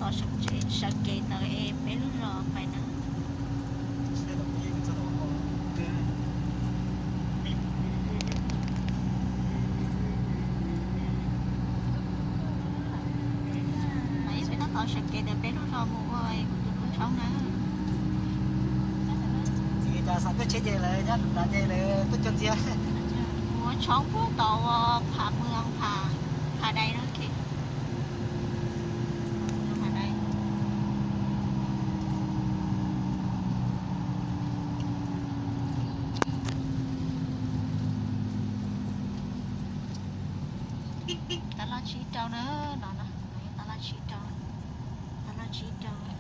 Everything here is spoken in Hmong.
Tos sawv kev ntawd es peb lub zos pais na. Peb tab tom sawv kev ntawm peb lub zos mus ua kuv tus koob tshoob na. Txiv, cas xav tuaj tsheb ces lawv nyob nram ces lawv tuaj cog ntxiag. Mus ua tshoob puag tod ua Phav Mws, Phav, Phav Dais no. Tab laj tsib rau na, no no, tab laj tsib rau, tab laj tsib rau.